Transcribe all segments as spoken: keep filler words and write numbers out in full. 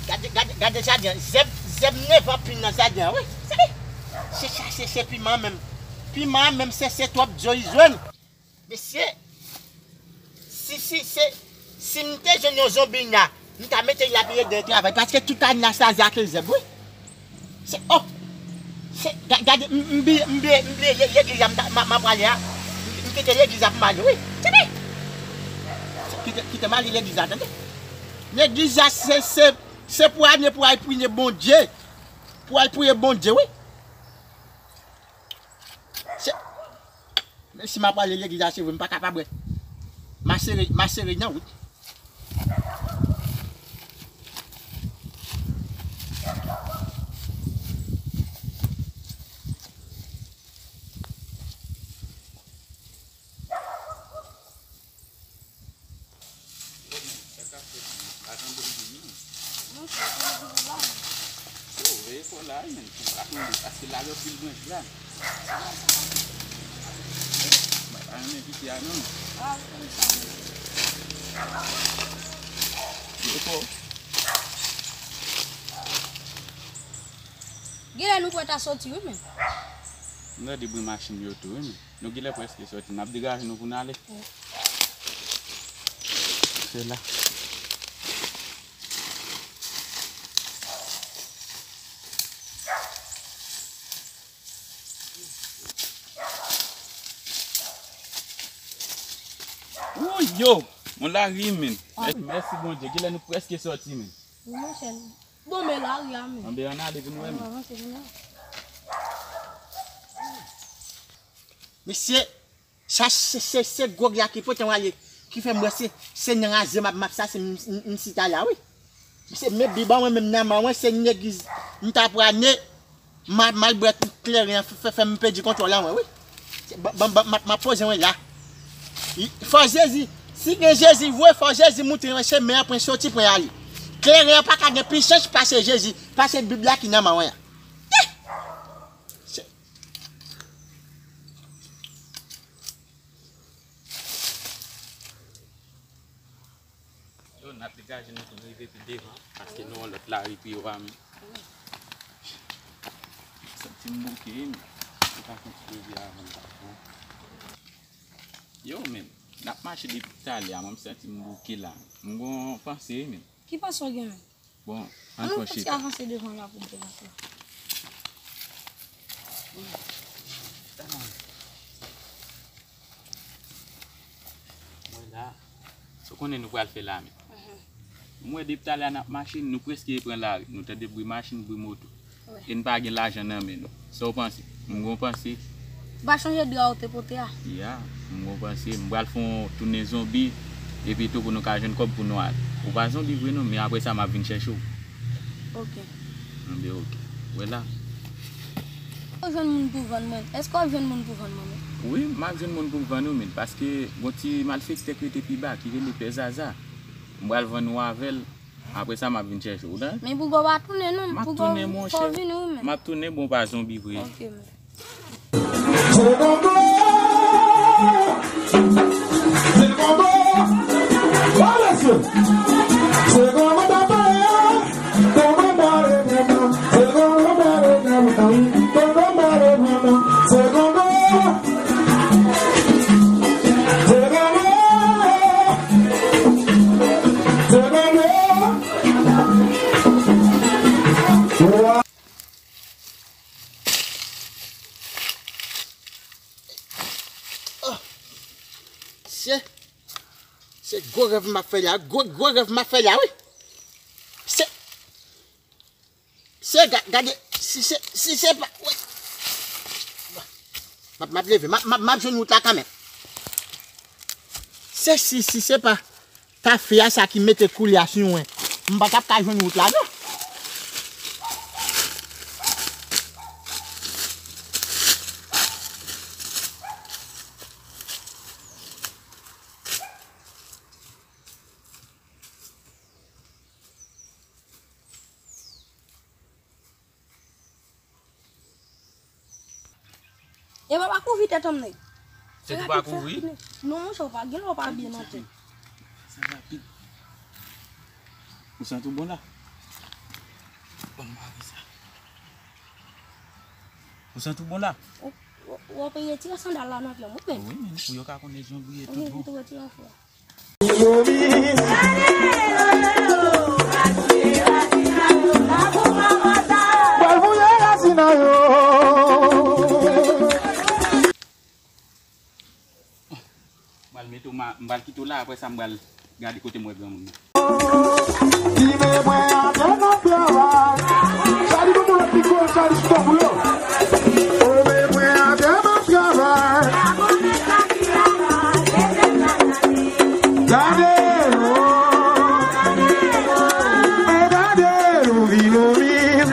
Gade, gade, gade jaden an. Zèb, zèb nèvan pil nan jaden an, wi. Se, se, se, se piman menm. Piman an menm, se, se twòp dzo li jwenn. Mesye, si, si, se, si m te jwenn yon zonbi la, m ta mete l la pou l ede travay. Paske tout ane la, sa, sa ke zèb, wi. Se, oh! Se, ga-, gade, m, m bliye, m bliye, m bliye le-, legliz la, m ta, m, m ap prale a. M, m kite legliz la pou m ale, wi. Tande! Se, kite, kite m ale legliz la, tande! Legliz la, se, se, se pou ane pou al priye Bondye. Pou al priye Bondye, wi. Se, menm si m ap prale legliz la, se vre, m pa kapab ret. M a sere, m a sere nan wout. Yo, men, sa k ap fèt, men? Pa tande m di non. Monchè, se legliz la. Yo, veye fò la, wi, men. Pa tande, paske la gen anpil branch la. M pa renmen piti a, non. Veye fò. Genlè nou pwè ta soti, wi, men. M tande bri machin yo tou, wi, men. Nou genlè prèske soti. N ap degaje nou pou n ale. Wi. Se la. Wouy, yo! Yon lari, men. Ah. Mè-, mèsi Bondye. Genlè nou prèske soti, men. Wi, monchè. Bon, men lari a, men. Anben, ann ale pou nou wè, men. Ann avanse pou nou wè. Mesye, sa se, se, se gwòg la ki pote m ale, ki fè m wè se, se nan razè m ap, m ap sa, se m, m, m chita la, wi. Mesye, men Bib an mwen menm nan men mwen, se legliz m ta prale, m a, m al bwè tout kleren an, fè, fè, fè m pèdi kontwòl an mwen, wi. Se, ban, ban, ban, m ap, m ap poze mwen la. I, fò Jezi, si gen Jezi vre, fò Jezi moutre mwen chemen an pou m soti pou m ale. Kleren an pa ka gen pi chans pase Jezi, pase Bib la ki nan men mwen an. Se Yo, n ap degaje nou pou n rive pi devan, paske nou yon lòt lari pi wo a, men. Santi m bouke, men. Ou ka kontinye avan m ta pran. Yo, men, n ap mache depi talè a, mwen m santi m bouke la. M gon panse, men. Ki panse w gen, men? Bon, ann pran chita. Avanse devan la pou m te pase. Mwen la. Sa w konnen nou pral fè la, men. Mhm. Mwen depi talè a n ap mache, nou prèske pran lari. Nou tande bri machin, bri moto. Wi. E n pa gen lajan nan men nou. Sa w panse? M gon panse. Ou pa chonje dra ou te pote a? Ya, m gon panse. M pral fè yon tounen zonbi, epi tou pou nou ka jwenn kòb pou nou ale. Ou pa zonbi vre non, men apre sa m ap vin chèche w. Ok. Anben ok. Wè la. Ou jwenn moun pou vann mwen? Èske w ap jwenn moun pou vann mwen menm? Wi, m ap jwenn moun pou m vann ou, men, paske gon ti malfektè k rete pi ba, ki rele Pè Zaza. M pral vann ou avè l. Apre sa, m ap vin chèche w, tande? Men pou w pa tounen, non. M ap tounen, monchè. Pou w vini, wi, men. M ap tounen, bon, pa zonbi vre. Ok, men. Oh, se, se gwo rèv m ap fè la, gwo, gwo rèv m ap fè la, wi. Se, se, ga-, gade, si se, si se pa, wi. M ap, m ap leve, m ap, m ap, m ap jwenn wout la kanmenm. Se si, si se pa kafe a sa ki mete koulye a sou mwen. M pa t ap ka jwenn wout la, non. E pa, pa kouvri tèt an, nèg. Se tou pa kouvri? Non, monchè, ou pa gen lè ou pa byen nan tèt. Sa rapid. Ou santi w bon la? Bon, mari sa. Ou santi w bon la? Ou, ou, ou ap retire sandal la nan pye m, wi, menm. Wi, men pou yo ka konnen jan w ye tout bon. Wi, tou retire yon fwa. Pral fouye rasin nan yo. M pral mete w ma-, m pral kite w la, apre sa m pral gade kote m wè granmoun nan. Li bezwen atè nan travay. Chali, kote w ap piko, Chali, stop ou yo. Ou bezwen atè nan travay. Gade, oh, gade, oh, vin, oh, vin.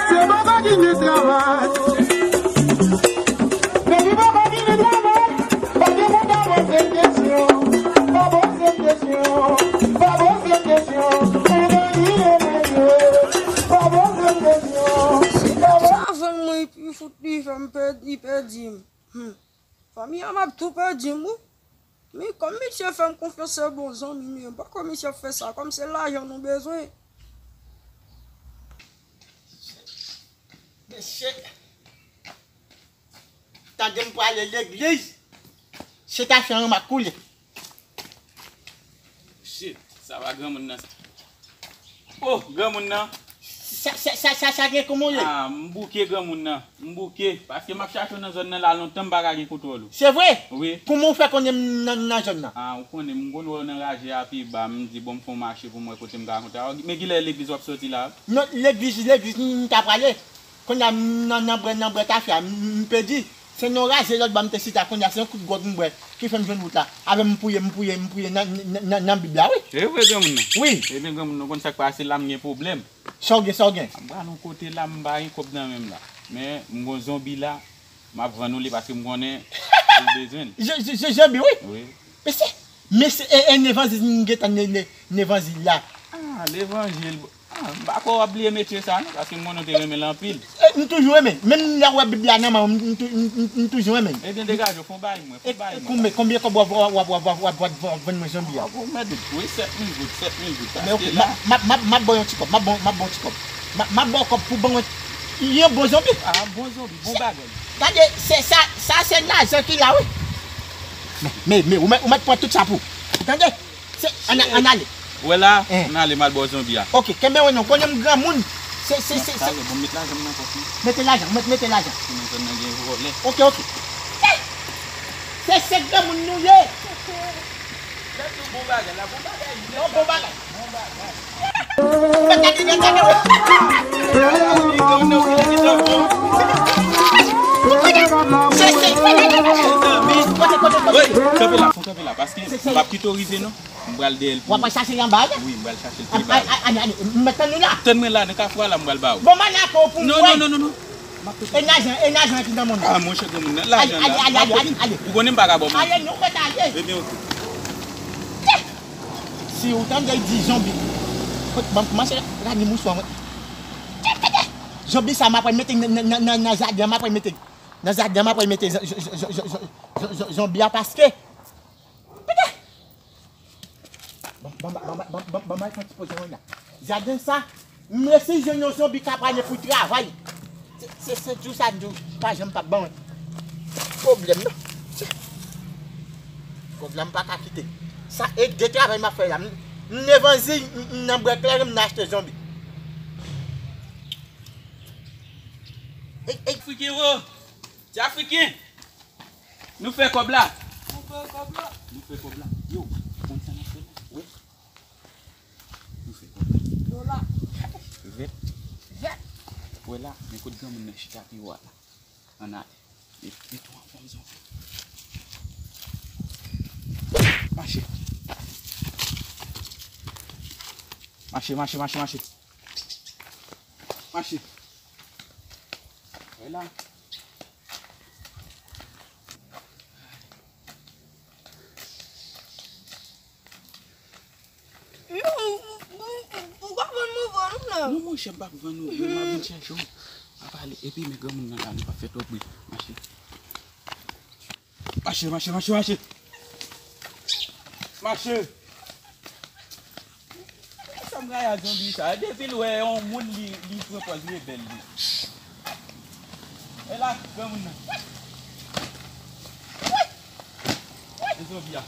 Se papa ki gen travay. Depi papa ki gen travay, pa gen moun ka poze m kesyon. Pa poze m kesyon. Pa poze m kesyon. Ou nan li yo, men yo. Pa poze m kesyon. Sa vann mwen, epi fout li fè m pèdi, li pèdi m. Hmm. Fanmi an, m ap tou pèdi m, wi. Men kòm misye fè m konfyans, se bon zanmi m ye. M pa kwè misye ap fè sa, kòm se lajan nou bezwen. Mesye, tande m prale legliz, se ta fè yon mak koule. Shit, sa pa granmoun nan. Oh, granmoun nan. Sa, sa, sa, sa, sa gen kòman w ye? Ah, m bouke granmoun nan. M bouke. Paske m ap chache w nan zòn nan la lontan, m pa ka gen kontwòl ou. Se vre? Wi. Kòman w fè konnen m nan, nan zòn nan? Ah, ou konnen, m konn wè w nan raje a pi ba, m di, bon, m fè yon mache pou m wè kote m ka kontre a w. Men kilè legliz w ap soti la? Non, legliz, legliz, m, m ta prale. Kounye a, m nan, nan bwè, nan bwè tafya, m, m pèdi. Se nan raje lòt bò m te chita, kounye a, se yon kout gwòg m bwè ki fè m jwenn wout la. Avè m pouye, m pouye, m pouye nan, nan, nan, nan Bib la, wi. Se vre, granmoun nan? Wi. Ebyen, granmoun nan, konn sa k pase la, m gen pwoblèm. Sa w gen, sa w gen? M pral yon kote la, m pa gen kòb nan men m la. Men, m gon zonbi la, m ap vann ou li paske m konnen ou bezwen l. Je, je, je, zonbi, wi. Wi. Mesye, mesye, e, e, levanjil m gentan ne, ne, levanjil la. Ah, levanjil. Ah, m pa kwè w ap bliye metye sa, non, paske m konnen w te renmen l anpil. E, m toujou renmen. Menm lè w wè Bib la nan men w, m, m tou-, m, m, m toujou renmen. Ebyen, degaje w, fè yon bay mwen, fè yon bay mwen. Konbyen, konbyen kòb w ap, w ap, w ap, w ap, w ap, w ap vann mwen zonbi a? Ou mèt dout, wi, sèt mil goud, sèt mil goud, paske la. M ap, m ap, m ap ba w yon ti kòb, m ap ba w, m ap ba w yon ti kòb. M ap, m ap ba w kòb pou ban mwen yon bon zonbi. Ah, bon zonbi, bon bagay. Gade, se sa, sa se lajan ki la, wi. Men, men, men, ou mèt, ou mèt pran tout sa pou. Tande? Se, ann, ann ale. Wè la, ann ale, m al ba w zonbi a. Ok, kenbe w non, konnen m granmoun. Se, se, se, se. Bon, m met lajan m nan pòch mwen. Mete lajan, mete, mete lajan. Sinon, zòn nan gen vòlè. Ok, ok. Eh! Se, se granmoun nou ye. Lè tou bon bagay la, bon bagay. Non, bon bagay. Bon bagay. Wi, kanpe la, fò kanpe la, paske m p ap kite w rive non. M pral dèyè l pou ou. W ap al chache l anba a? Wi, m pral chache l pi ba. Ale, ale, ale, m mèt tann nou la. Tann mwen la, nan kafou a la, m pral ba ou. Bon, m ale ak ou pou m wè. Non, non, non, non, non. E lajan, e lajan ki nan men w? Ah, monchè, granmoun nan, lajan la. Ale, ale, ale, ale, ale. Ou konnen m pa ka ba w manti. Ale, nou mèt ale. Ebyen, ok. Si ou tande y di zonbi. Kote, ban m kòmanse la, gade mouswa mwen. Zonbi sa m ap mete nan, nan, nan, nan, nan jaden, m ap mete. Nan jaden, m ap mete zon-, zon-, zon-, zonbi a paske. Ban, ban, ban, ban, ban, ban, ban m al fè yon ti poze mwen la. Jaden sa, m resi jwenn yon zonbi k ap ale pou travay. Se, se, se jou sa m di w, pa janm p ap ban mwen pwoblèm non. Kòb la m pa ka kite. Sa e de travay m ap fè la. M, m levanjil, m, m nan bwè kleren, m nan achte zonbi. Ey, ey. Afriken, wo! Ti Afriken! Nou fè kòb la. Nou fè kòb la. Nou fè kòb la. Yo, konn sa n ap fè la? Wi. Nou fè kòb la. Dola. Vèt. Vèt. Wè la, men kot granmoun nan chita pi wo a la. Ann ale. Met, met ou anfòm, zanmi. Mache. Mache, mache, mache, mache. Mache. Wè la. Yo, ou, ou, ou, ou pa vann mwen vre non la. Non, monchè, m p ap vann ou vre, m ap vin chèche w. M ap ale, epi men granmoun nan la, nou p ap fè twòp bri. Mache. Mache, mache, mache, mache. Mache. Sa m rayi a zonbi sa. Depi l wè yon moun, li, li pran pòz rebèl li. E la, granmoun nan. E zonbi a.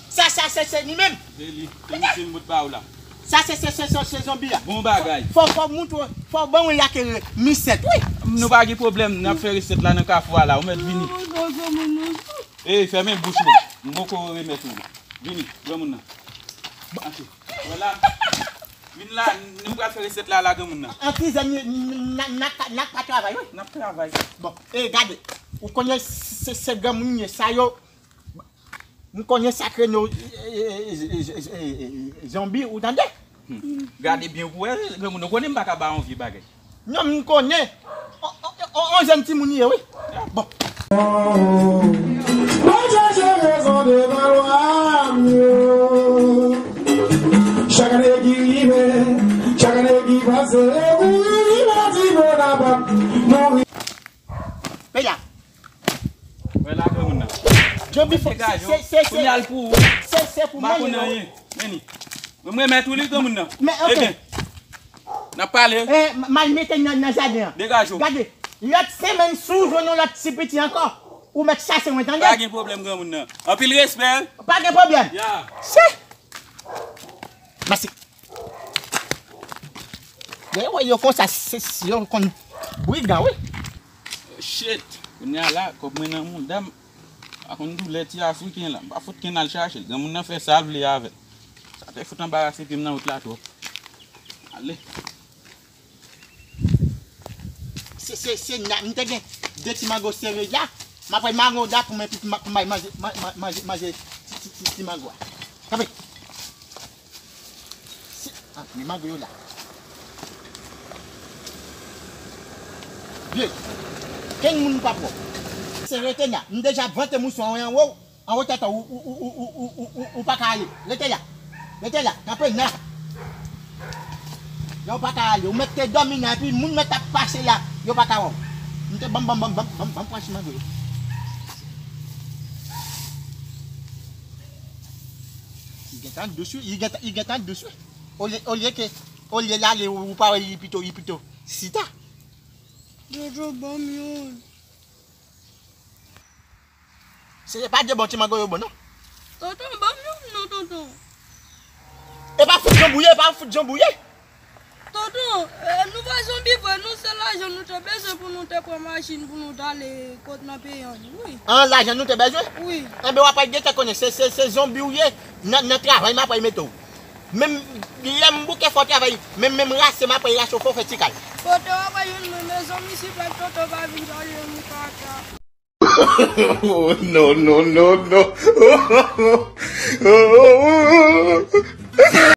Sa, sa, se, se li menm. Se li. Se misye m bout ba w la. Sa, se, se, se, se, se zonbi a. Bon bagay. Fò, fò, fò moutre, fò ban mwen y akere misèt, wi. Nou pa gen pwoblèm, n ap fè resèt la nan kafou a la. Ou mèt vini. Ey, fèmen bouch ou. M poko remèt ou. Vini, granmoun nan. Antre. Vwala. Vin la, nou pral fè resèt la, la, granmoun nan. An tizè, n, n, n, n, n, n ap pa travay, wi. N ap travay. Bon, e gade, ou konnen se, se granmoun ye, sa yo, m konnen sa k rele yo, e, e, e, zonbi, ou tande? Hmm. Gade byen pou wè, granmoun, ou konnen m pa ka ba yon vye bagay. Non, m konnen. On, on, on, on jèn timoun ye, wi. Bon. Mwen chèche rezon devan lwa m yo. Chak ane ki rive, chak ane ki pase, wi, la di Bonaparte mouri. Pè la. Wè la granmoun nan. Djobi fò, se, se, se, se, se pou mwen, non. Men ni. Mwen, mwen remèt ou li, granmoun nan. Men, ok. Ebyen, n ap pale. Eh, m, m al mete nan, nan jaden an. Degaje w. Gade, lòt semèn, si w jwenn yon lòt ti piti ankò, ou mèt chache mwen, tande? Pa gen pwoblèm, granmoun nan. Anpil respè. Pa gen pwoblèm. Ya. Se. Mèsi. Lè yo wè yo konsa, se, se yo konn brigan, wi. Shit. Kounye a la, kòb mwen nan mouda m. Pa konn doulè ti afriken la. M pa fout ken al chache l. Granmoun nan fè sa l vle avè l. Sa te fout anbarase pye m nan wout la twòp. Ale. Se, se, se, na, m te gen de ti mango sere la. M ap pran mango la pou mwen, pou m, pou m al manje, ma, ma, manje, manje ti, ti, ti, ti mango a. Kanpe. Si, ah, men mango yo la. Vye, kenn moun pa pran. Se rete la. M deja vante mouswa anwo, anwo tèt ou, ou, ou pa ka ale. Rete la. Rete la. Kanpe la. La ou pa ka ale. Ou mèt te dòmi la, epi moun mèt ap pase la, yo pa ka wè w. M te ban m, ban m, ban m, ban m, ban m, ban m pran ti mango yo. Li gentan dous wi, li gentan, li gentan dous wi. Olye, olye ke, olye l ale, ou, ou pa wè li pito, li pito sita. Jojo, ban m youn. Se pa de bon ti mango yo bon, non? Tonton, ban m youn non, tonton. E pa fout jan bouye, e pa fout jan bouye. Tonton, eh, nou pa zonbi vre, nou se lajan nou te bezwen pou nou te pran machin pou nou t ale kot nan peyi an, wi. An, lajan nou te bezwen? Wi. Enben, w ap al gentan konnen, se, se, se zonbi w ye, nan, nan travay m ap al mete w. Menm lè m bouke fò travay, menm, menm rase m ap al rache w fò w fè ti kal. Tonton, w ap al jwenn mwen, mezanmi, silvouplè, tonton, pa vin pale m kaka. Oh, no, no, no, no.